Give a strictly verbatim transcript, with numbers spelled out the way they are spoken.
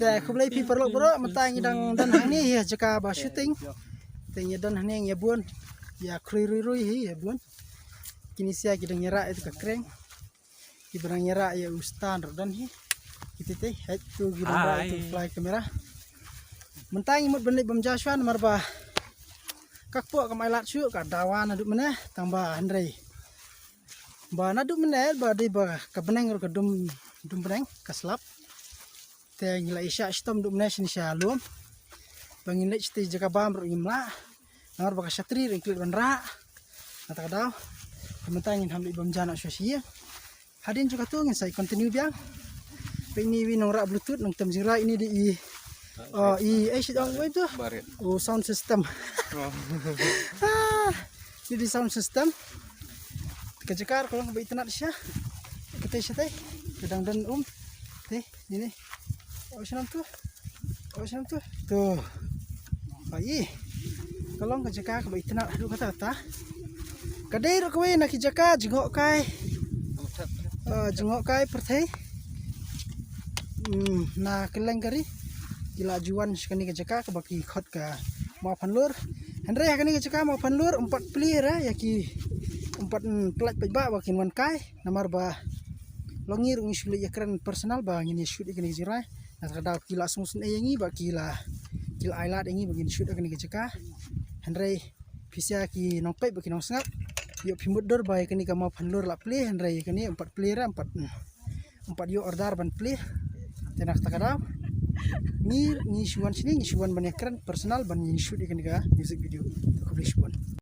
Eh, khublei phi paralok baroh, mynta ngi dang don hangne ïa jaka ba shooting. Te ngi don hangne ïa bun. Ïa khrui rui rui hi ïa bun. Kine sha ki dang ïarah ïa ka kreng. Ki ba dang ïarah ïa u stand ruh don hi. Kite te, hei tu ki dang ïarah ïa u fly camera. Mynta ngi mut ban leit bam ja shuwa namar ba ka kpoh kam ai lad shuh, ka dawa naduh mynne tang ba hynrei ba naduh mynne ba dei ba ka bneng ruh ka dum, dum bneng ka slap. Te ngi la ïa shah shitom duh mynne shane sha lum. Ba ngin leit shatei jaka bam ruh ngim lah. Namar ba ka shatri ruh ngi klet ban rah. Na kata ka daw. Te mynta ngin ham leit bam ja noh shuwa sha ïing. Hadien jong katu ngin sa ïa continue biang. Ba ine iwei nongrah bluetooth nongtem jingrwai, ine dei i, oh, i, eh, shit ong wei tu. Barit. Oh, sound system. Oh. Ah, ine dei sound system. Ka jaka ka long kaba itynnad shisha. Kata shatei ka dang don um. Te ine. Oh, shnong tu. Oh, shnong tu. Tu. Ai. Ka long ka jaka kaba itynnad haduh katta katta. Ka dei ruh kawei na ki jaka jngohkai. Ah, jngohkai pyrthei. Hmm, na kylleng ka ri ki la ju wan sha kane ka jaka kaba ki khot ka Mawphanlur. Hynrei ha kane ka jaka Mawphanlur ym pat plie re ïa ki, ym pat, hmm, pyllait paidbah ba kin wan kai. Namar ba long ngi ruh ngi shu leit ïakren personal ba ngin ïa shoot ïa kane ka jingrwai. Na kata ka daw ki la sngewsynei ïa ngi ba ki la, ki la ai lad ïa ngi ba ngin shoot ïa kane ka jaka. Hynrei phi sha ki nongpeit bad ki nongsngap, ïoh phi mutdur ba ïa kane ka Mawphanlur la plie, hynrei ïa kane ym pat plie re, ym pat, ym pat ïoh order ban plie. Te na kata ka daw ngi, ngi shu wan shane, ngi shu wan ban ïakren personal ban ngin shoot ïa kane ka music video. Khublei shibun.